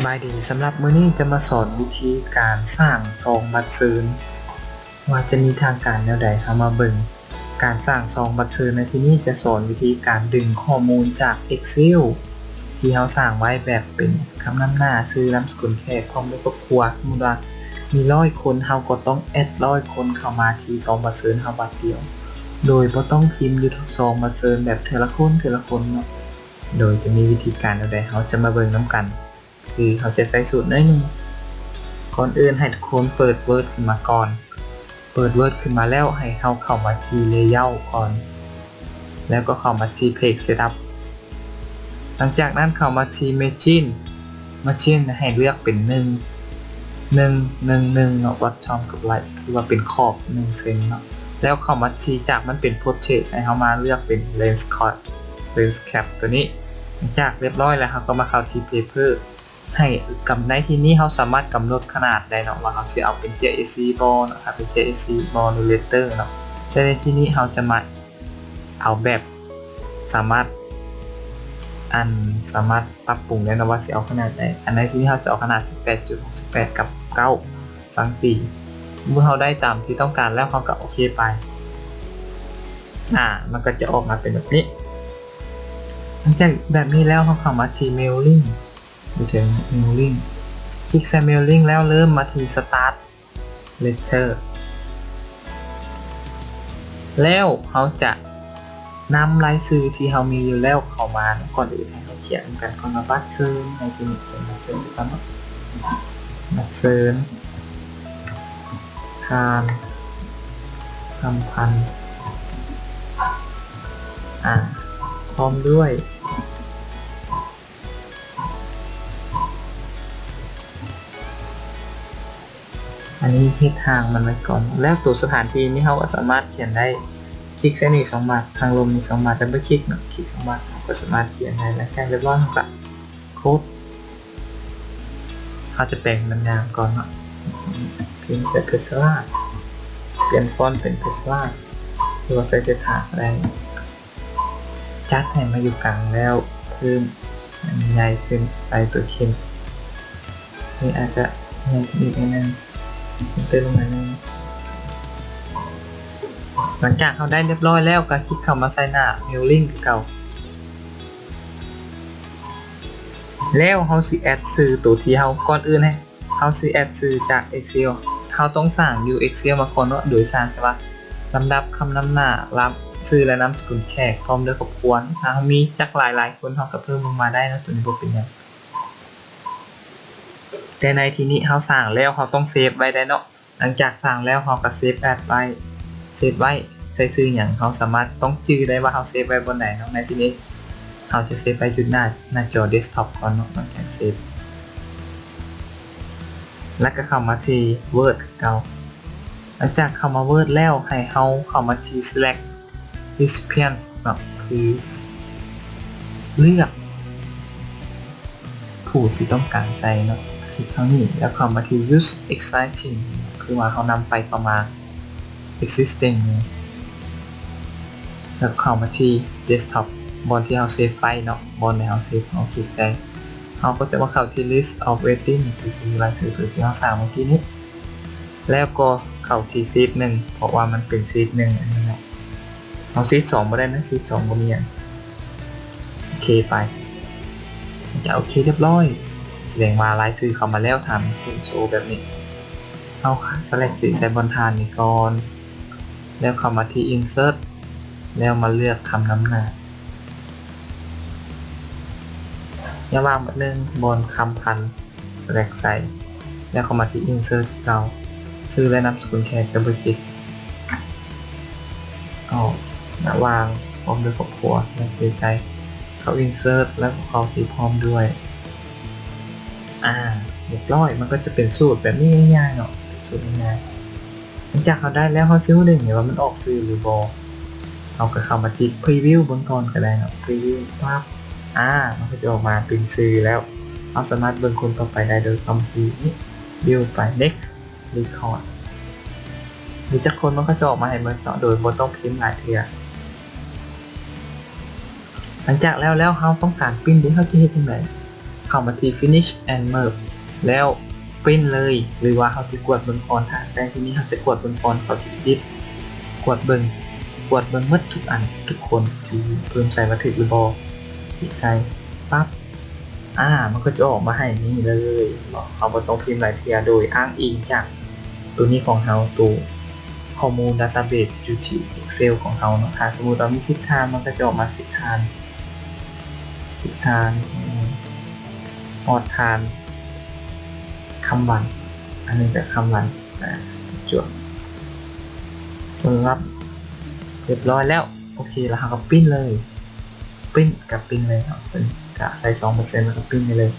ສະບາຍດີ, ສຳລັບມື້ນີ້ຈະມາສອນວິທີການສ້າງຊອງບັດເຊີນ ວ່າຈະມີທາງການແນວໃດ. ເຮົາມາເບິ່ງການສ້າງຊອງບັດເຊີນໃນທີ່ນີ້ ຈະສອນວິທີການດຶງຂໍ້ມູນຈາກ Excel ທີ່ເຮົາສ້າງໄວ້ແບບເປັນຄຳນຳໜ້າ, ຊື່, ນາມສະກຸນແຂກ ພ້ອມດ້ວຍຄອບຄົວ. ສົມມຸດວ່າມີຮ້ອຍຄົນ, ເຮົາກໍຕ້ອງແອັດຮ້ອຍຄົນເຂົ້າມາທີ່ຊອງບັດເຊີນເຮົາບັດດຽວ ໂດຍບໍ່ຕ້ອງພິມຢູ່ຊອງບັດເຊີນແບບເທື່ອລະຄົນເທື່ອລະຄົນເນາະ. ໂດຍຈະມີວິທີການແນວໃດ ເຮົາຈະມາເບິ່ງນຳກັນ. ຄືເຮົາຈະໃຊ້ສູດໜ້ອຍໜຶ່ງ. ກ່ອນອື່ນໃຫ້ທຸກຄົນເປີດ Word ຂຶ້ນມາກ່ອນ. ເປີດ Word ຂຶ້ນມາແລ້ວ ໃຫ້ເຮົາເຂົ້າມາທີ່ Layout ກ່ອນ ແລ້ວກໍເຂົ້າມາທີ່ Page Setup. ຫຼັງຈາກນັ້ນເຂົ້າມາທີ່ Margin. Margin ໃຫ້ເລືອກເປັນ ໜຶ່ງ ໜຶ່ງ ໜຶ່ງ ໜຶ່ງ ເນາະ, Bottom ກັບ Right ຄືວ່າເປັນຂອບ ໜຶ່ງ ເຊັນເນາະ. ແລ້ວເຂົ້າມາທີ່ ຈາກມັນເປັນ Portrait ໃຫ້ເຮົາມາເລືອກເປັນ Landscape Landscape ຕົວນີ້. ຫຼັງຈາກຮຽບຮ້ອຍແລ້ວ ເຮົາກໍມາເຂົ້າທີ່ Paper. ໃຫ້ກຳ ໃນທີ່ນີ້ເຮົາສາມາດກຳນົດຂະໜາດໄດ້ເນາະ ວ່າເຮົາຊິເອົາເປັນເຈ້ຍ A ສີ່ ບໍ່ເນາະ, ຖ້າເປັນເຈ້ຍ A ສີ່ ບໍ່ ຫຼື Letter ເນາະ. ແຕ່ໃນທີ່ນີ້ເຮົາຈະມາເອົາແບບສາມາດ ອັນ ສາມາດປັບປຸງໄດ້ເນາະ ວ່າຊິເອົາຂະໜາດໃດ. ອັນໃນທີ່ນີ້ເຮົາຈະເອົາຂະໜາດ ສິບແປດຈຸດຫົກສິບແປດ ກັບ ເກົ້າ ຊັງຕີ. ສົມມຸດເຮົາໄດ້ຕາມທີ່ຕ້ອງການແລ້ວ ເຮົາກໍໂອເຄໄປ. ອາ ມັນກໍຈະອອກມາເປັນແບບນີ້. ຫຼັງຈາກແບບນີ້ແລ້ວ ເຮົາເຂົ້າມາທີ່ Mirroring ຢູ່ເທິງ Mirroring. ຄລິກໃສ່ Mirroring ແລ້ວ ເລີ່ມມາທີ່ Start Letter ແລ້ວເຮົາຈະນຳລາຍຊື່ທີ່ເຮົາມີຢູ່ແລ້ວເຂົ້າມາ. ກ່ອນອື່ນໃຫ້ເຮົາຂຽນນຳກັນກ່ອນວ່າ ບັດເຊີນ ໃນທີ່ນີ້ຂຽນບັດເຊີນກ່ອນເນາະ, ບັດເຊີນ ທ່ານ ຄຳພັນ ອາ ພ້ອມດ້ວຍ ອັນນີ້ເຮັດຮ່າງມັນໄວ້ກ່ອນ. ແລ້ວໂຕສະຖານທີ່ນີ້ເຮົາກໍສາມາດຂຽນໄດ້. ຄລິກໃສ່ນີ້ສອງບາດ, ທາງລົມນີ້ສອງບາດ, ດັບເບິນຄລິກເນາະ, ຄລິກສອງບາດ, ເຮົາກໍສາມາດຂຽນໄດ້. ຫຼັງຈາກຮຽບຮ້ອຍ ເຮົາກໍໂຄດ. ເຮົາຈະແປງມັນງາມກ່ອນເນາະ. ພິມໃສ່ Page Setup ປ່ຽນຟອນເປັນ Page Setup ຫຼືວ່າໃສ່ເສດຖາກໍໄດ້. ຈັດໃຫ້ມາຢູ່ກາງແລ້ວ ເພີ່ມໃຫ້ມັນໃຫຍ່ຂຶ້ນ ໃສ່ຕົວເຂັມ ນີ້ອາດຈະໃຫຍ່ຂຶ້ນອີກໜ້ອຍໜຶ່ງ ເຕີມລົງໜ້ອຍໜຶ່ງ. ຫຼັງຈາກເຮົາໄດ້ຮຽບຮ້ອຍແລ້ວ ກໍຄລິກເຂົ້າມາໃສ່ໜ້າ Mirroring ຄືເກົ່າ ແລ້ວເຮົາຊິແອັດຊື່ໂຕທີ່ເຮົາ ກ່ອນອື່ນໃຫ້ ເຮົາຊິແອັດຊື່ຈາກ Excel ເຮົາຕ້ອງສ້າງຢູ່ Excel ມາກ່ອນເນາະ ໂດຍສ້າງແຕ່ວ່າລຳດັບຄຳນຳໜ້າ ລຳ ຊື່ ແລະ ນາມສະກຸນແຂກ ພ້ອມດ້ວຍຄອບຄົວ. ຖ້າເຮົາມີຈັກຫຼາຍໆຄົນ ເຮົາກໍເພີ່ມລົງມາໄດ້ເນາະ, ຕົວນີ້ບໍ່ເປັນຫຍັງ. ແຕ່ໃນທີ່ນີ້ເຮົາສ້າງແລ້ວ ເຮົາຕ້ອງເຊບໄວ້ໄດ້ເນາະ. ຫຼັງຈາກສ້າງແລ້ວ ເຮົາກໍເຊບແອັດໄວ້ ເຊບໄວ້ ໃສ່ຊື່ຫຍັງ ເຮົາສາມາດຕ້ອງຈື່ໄດ້ວ່າເຮົາເຊບໄວ້ບ່ອນໃດເນາະ. ໃນທີ່ນີ້ເຮົາຈະເຊບໄວ້ຢູ່ໜ້າ ໜ້າຈໍ Desktop ກ່ອນເນາະ ຫຼັງຈາກເຊບ ແລ້ວກໍເຂົ້າມາທີ່ Word ຄືເກົ່າ. ຫຼັງຈາກເຂົ້າມາ Word ແລ້ວ ໃຫ້ເຮົາເຂົ້າມາທີ່ Select Recipient ເນາະ ຄືເລືອກ ຜູ້ທີ່ຕ້ອງການໃສ່ເນາະ ຄລິກເທົ່ານີ້ ແລ້ວເຂົ້າມາທີ່ Use Existing ຄືວ່າເຮົານຳໄຟເຂົ້າມາ Existing ນີ້ ແລ້ວເຂົ້າມາທີ່ Desktop ບ່ອນທີ່ເຮົາເຊບໄຟເນາະ ບ່ອນທີ່ເຮົາເຊບ ເຮົາຄລິກໃສ່ ເຮົາກໍຈະມາເຂົ້າທີ່ List of Waiting ຄືລາຍຊື່ໂຕທີ່ເຮົາສ້າງເມື່ອກີ້ນີ້ ແລ້ວກໍເຂົ້າທີ່ Sheet ໜຶ່ງ ເພາະວ່າມັນເປັນ Sheet ໜຶ່ງ ອັນນີ້ເນາະ. ເອົາ Sheet ສອງ ບໍ່ໄດ້ນະ Sheet ສອງ ບໍ່ມີຫຍັງ. ໂອເຄໄປ ຈະໂອເຄຮຽບຮ້ອຍ ສະແດງວ່າລາຍຊື່ເຂົ້າມາແລ້ວ. ຖ້າມັນຂຶ້ນໂຊແບບນີ້ ເຮົາ Select ຊິໃສ່ບ່ອນທ່ານນີ້ກ່ອນ ແລ້ວເຂົ້າມາທີ່ Insert ແລ້ວມາເລືອກຄຳນຳໜ້າ. ຢ່າວ່າງບາດໜຶ່ງ ບ່ອນຄຳພັນ Select ໃສ່ ແລ້ວເຂົ້າມາທີ່ Insert ເກົ່າ ຊື່ ແລະ ນາມສະກຸນແຂກ Double Click ເອົາ ນະ ວາງ ພ້ອມດ້ວຍຄອບຄົວ Select ໃສ່ ເຂົ້າ Insert ແລ້ວກໍເຂົ້າທີ່ພ້ອມດ້ວຍ. ອາ ຮຽບຮ້ອຍ ມັນກໍຈະເປັນສູດແບບນີ້ງ່າຍໆເນາະ ເປັນສູດງ່າຍໆ. ຫຼັງຈາກເຮົາໄດ້ແລ້ວ ເຮົາຊິຮູ້ໄດ້ຈັ່ງໃດວ່າມັນອອກຊື່ຫຼືບໍ່? ເຮົາກໍເຂົ້າມາທີ່ Preview ເບິ່ງກ່ອນກໍໄດ້ເນາະ Preview ປັບ ອາ ມັນກໍຈະອອກມາເປັນຊື່ແລ້ວ. ເຮົາສາມາດເບິ່ງຄົນຕໍ່ໄປໄດ້ໂດຍຄຳທີ່ View ໄປ Next Record ມີຈັກຄົນມັນກໍຈະອອກມາໃຫ້ເບິ່ງເນາະ ໂດຍບໍ່ຕ້ອງພິມຫຼາຍເທື່ອ. ຫຼັງຈາກແລ້ວແລ້ວ ເຮົາຕ້ອງການ Print ເດ ເຮົາຈະເຮັດຈັ່ງໃດ? ເ ເຂົ້າມາທີ່ finish and merge ແລ້ວ print ເລີຍ ຫຼືວ່າເຮົາຈະກວດເບິ່ງກ່ອນ ຖ້າແຕ່ທີ່ນີ້ເຮົາຈະກວດເບິ່ງກ່ອນ ເຂົາຊິຕິດ ກວດເບິ່ງ ກວດເບິ່ງໝົດທຸກອັນ ທຸກຄົນທີ່ເພິ່ນໃສ່ວ່າຖືກຫຼືບໍ່ ຄລິກໃສ່ ປັບ ອາ ມັນກໍຈະອອກມາໃຫ້ນີ້ເລີຍເນາະ ເຮົາບໍ່ຕ້ອງພິມຫຼາຍເທື່ອ ໂດຍອ້າງອີງຈາກໂຕນີ້ຂອງເຮົາ ໂຕຂໍ້ມູນ database ຢູ່ທີ່ Excel ຂອງເຮົາເນາະ ຖ້າສົມມຸດວ່າມີສິບຖານ ມັນກໍຈະອອກມາສິບຖານ ສິບຖານ ຮອດຖານ ຄຳວັນ ອັນນີ້ກໍຄຳວັນ ອາ ຈວດ ສຳລັບ ຮຽບຮ້ອຍແລ້ວ ໂອເຄ ແລ້ວເຮົາກໍ print ເລີຍ print ກໍ print ເລີຍເນາະ ເພິ່ນກໍໃສ່ສອງເປີເຊັນ ແລ້ວກໍ print ໄດ້ເລີຍ